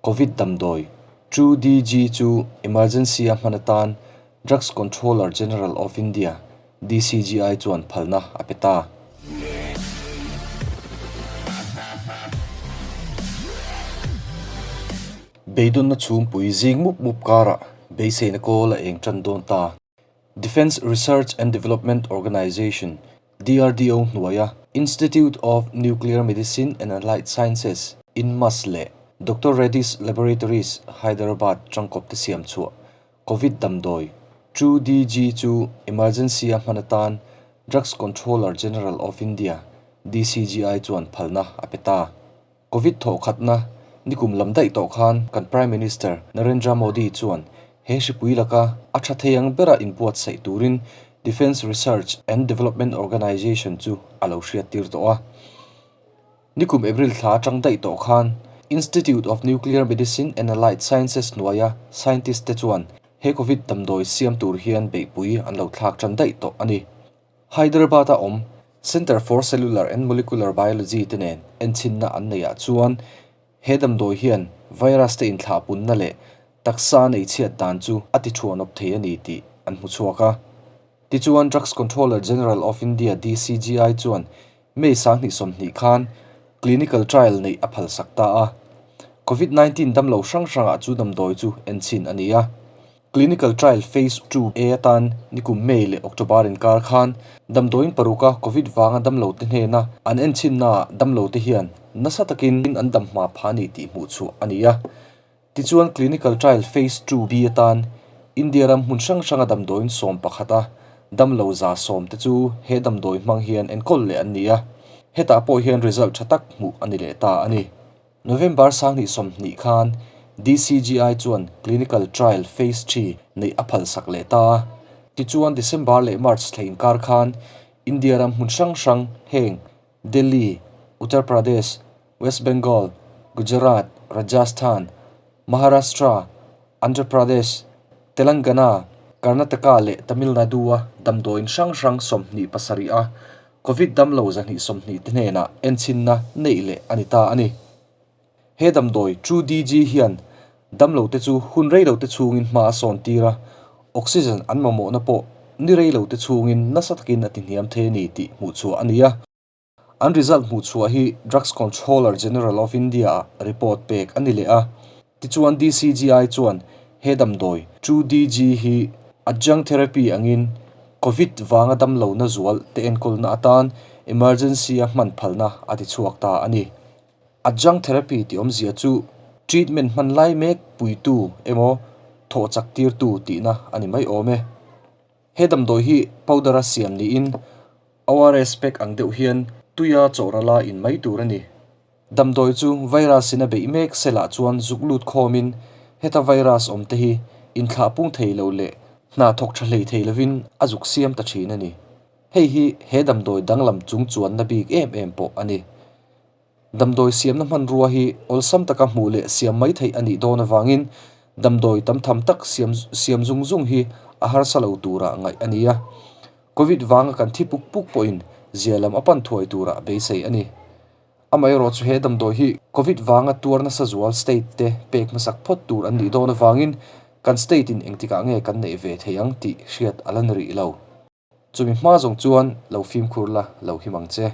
Covid damdawi 2DG chu emergency a hman atan Drugs Controller General of India, DCGI, chuan phalna a pe ta. Beidawnna chhungpui zing mup mup karah beiseina kawl a eng tan dawn ta. Defence Research and Development Organisation, DRDO, hnuaia Institute of Nuclear Medicine and Allied Sciences, INMAS, leh Doctor Reddy's Laboratories, Hyderabad tangkawp te siam chhuah Covid damdawi 2DG chu emergency-a hman atan Drugs Controller General of India, DCGI, chuan phalna a pe ta. Covid thawhkhatna nikum lam daih tawh khan kan Prime Minister Narendra Modi chuan he hripui laka a tha thei ang bera inbuatsaih turin Defence Research and Development Organisation chu a lo hriattir tawh a. Nikum April thla atang daih tawh khan Institute of Nuclear Medicine and Allied Sciences hnuaia scientist te chuan he Covid damdawi siam tur hian beihpui an lo thlak tan daih tawh a ni. Hyderabad-a awm Centre for Cellular and Molecular Biology te nen enchhinna an neihah chuan he damdawi hian virus te inthlahpunna leh taksa nei chhiat dan chu a ti thuanawp thei a ni tih an hmu chhuak a. Tichuan Drugs Controller General of India, DCGI, chuan May 2020 khan clinical trial neih a phalsak ta a. Covid 19 damlo hrang hrangah chu damdawi chu enchhin a ni a. Clinical trial phase 2A atan nikum May leh October inkar khan damdawiin paruka Covid vanga damlote hnena an enchhinnaah damlote hian nasa takin an dam hma pha ni tih hmuh chhuah a ni a. Tichuan clinical trial phase 2B atan India ram hmun hrang hranga damdawiin 11 a damlo 110 te chu he damdawi hmang hian enkawl leh an ni a. Hetah pawh hian result tha tak hmuh a ni leh ta a ni. November 2020 khan DCGI chuan clinical trial phase 3 neih a phalsak leh ta a. Tichuan December leh March thla inkar khan India ram hmun hrang hrang heng Delhi, Uttar Pradesh, West Bengal, Gujarat, Rajasthan, Maharashtra, Andhra Pradesh, Telangana, Karnataka leh Tamil Nadu a damdawiin hrang hrang 27 a Covid damlo 120 te hnenah enchhinna neih leh a ni ta a ni. He damdawi 2DG hian damlo te chu hun reilo te chhungin hma a sawn tir a, oxygen an mamawhna pawh ni reilo te chhungin nasa takin a ti hniam thei a ni tih hmuh chhuah a ni a. An result hmuh chhuah hi Drugs Controller General of India-ah report pek a ni leh a. Tichuan DCGI chuan he damdawi 2DG hi adjunct therapy angin Covid vanga damlohna zual te enkawlna atan emergency-a hman phalna a ti chhuak ta a ni. Adjunct therapy tih awmzia chu treatment hman lai mek puitu emaw thawh chak tirtu tihna a ni mai awm e. He damdawi hi powder-a siam niin ORS pack ang deuh hian tuia chawhrala in mai tur a ni. Damdawi chu virus in a beih mek cell-ah chuan zuk lut khawmin heta virus awm te hi inthlah pung thei lo leh hna thawk tha hlei thei lovin a zuk siam ta thin a ni. Hei hi he damdawi danglam chung chuanna bik em em pawh a ni. Damdawi siamna hmanrua hi awlsam taka hmuh leh siam mai theih a nih dawn avangin damdawi tam tham tak siam siam zung zung hi a harsa lo tura ngaih a ni a. Covid vanga kan thi puk puk pawhin zia lam a pan thuai tura beisei a ni. Amaherawh chu he damdawi hi Covid vanga tuar nasa zual state te pek hmasak phawt tur an nih dawn avangin kan state in engtikah nge kan neih ve thei ang tih hriat a la ni rih lo. Chumi hma zawng chuan lo fimkhur la, lo him ang che.